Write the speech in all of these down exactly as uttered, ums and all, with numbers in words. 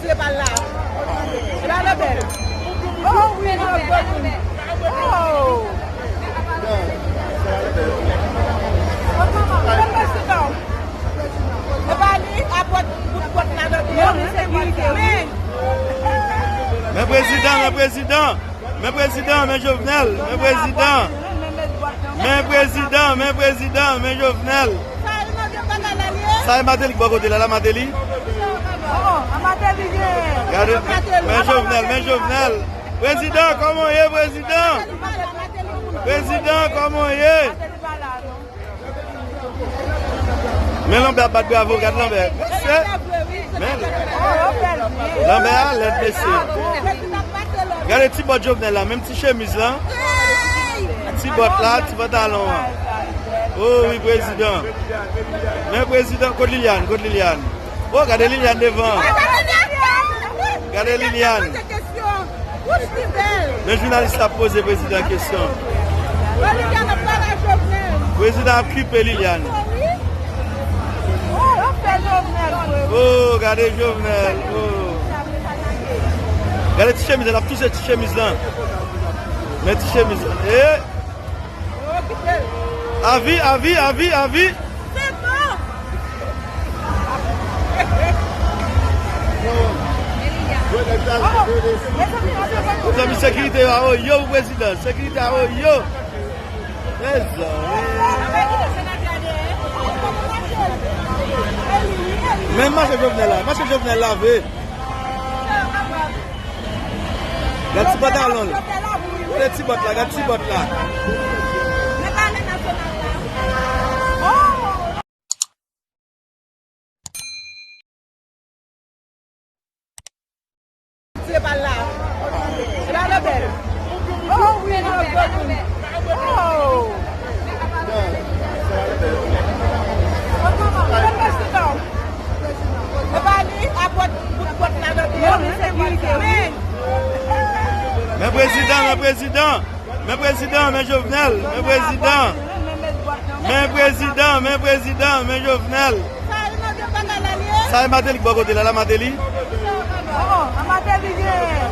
Se pa la. Se pa la bèl. Oh, wi, non, non. Oh. Se pa li, apòt, bout pòt la, non, men. Men prezidan, men prezidan. Men prezidan, men Jovenel, men prezidan. Men prezidan, men prezidan, men Jovenel. Sa e Martelly k bò kote la, la Martelly. Gade, men Jovenel, men Jovenel. Prezidan, kòman w ye, prezidan? Prezidan, kòman w ye? Men Lanbè ap bat bravo, gad Lanbè. Mesye. Men Lanbè a lèd, mesye. Gade ti bòt Jovenel la, menm ti chemiz la. Ti bòt la, ti pantalon an. Oh wi, prezidan. Men prezidan, kot Liliane, kot Liliane? Oh, gade Liliane devan. Gade Liliane. Men jounalis la ap poze prezidan kesyon. Prezidan ap kipe Liliane. Oh, gade Jovenel. Oh. Gade ti chemiz la, l ap touse ti chemiz lan. Men ti chemiz lan. Eh. Avi, avi, avi, avi. Mezanmi, sekirite yo a Oyo pou prezidan. Sekirite a Oyo. Mezanmi. Men mache Jovenel la. Mache Jovenel la vre. Gad ti pantalon l. Gade ti bòt la, gad ti bòt la. Se pa la. Se pa la bèl. Oh, wi, non, non. Oh. Men prezidan, men prezidan, men prezidan, men Jovenel, men prezidan. Men prezidan, men prezidan, men Jovenel. Sa e Martelly k bò kote la, la Martelly.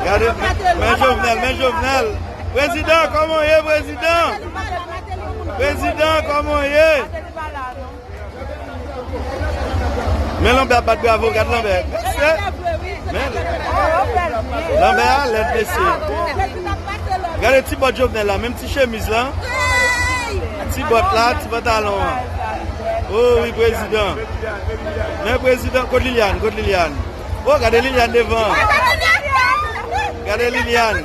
Gade, men Jovenel, men Jovenel. Prezidan, kòman w ye, prezidan? Prezidan, kòman w ye? Men Lanbè ap bat bravo, gad Lanbè. Mesye. Men Lanbè a lèd, mesye. Gade ti bòt Jovenel la, menm ti chemiz la. Ti bòt la, ti pantalon an. Oh wi, prezidan. Men prezidan, kot Liliane, kot Liliane? Oh, gade Liliane devan. Gade Liliane.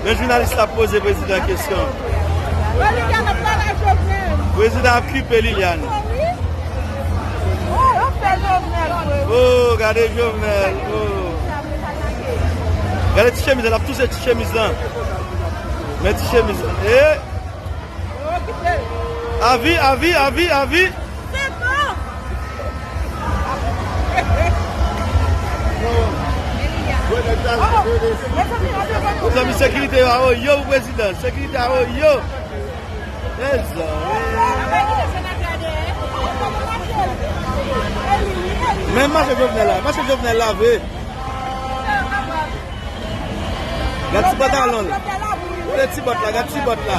Men jounalis la ap poze prezidan kesyon. Prezidan ap kipe Liliane. Oh, gade Jovenel. Oh. Gade ti chemiz la, l ap touse ti chemiz lan. Men ti chemiz la. Eh. Avi, avi, avi, avi. Mezanmi, sekirite yo a Oyo pou prezidan. Sekirite a Oyo. Mezanmi. Men mache Jovenel la. Mache Jovenel la vre. Gad ti pantalon l. Gade ti bòt la, gad ti bòt la.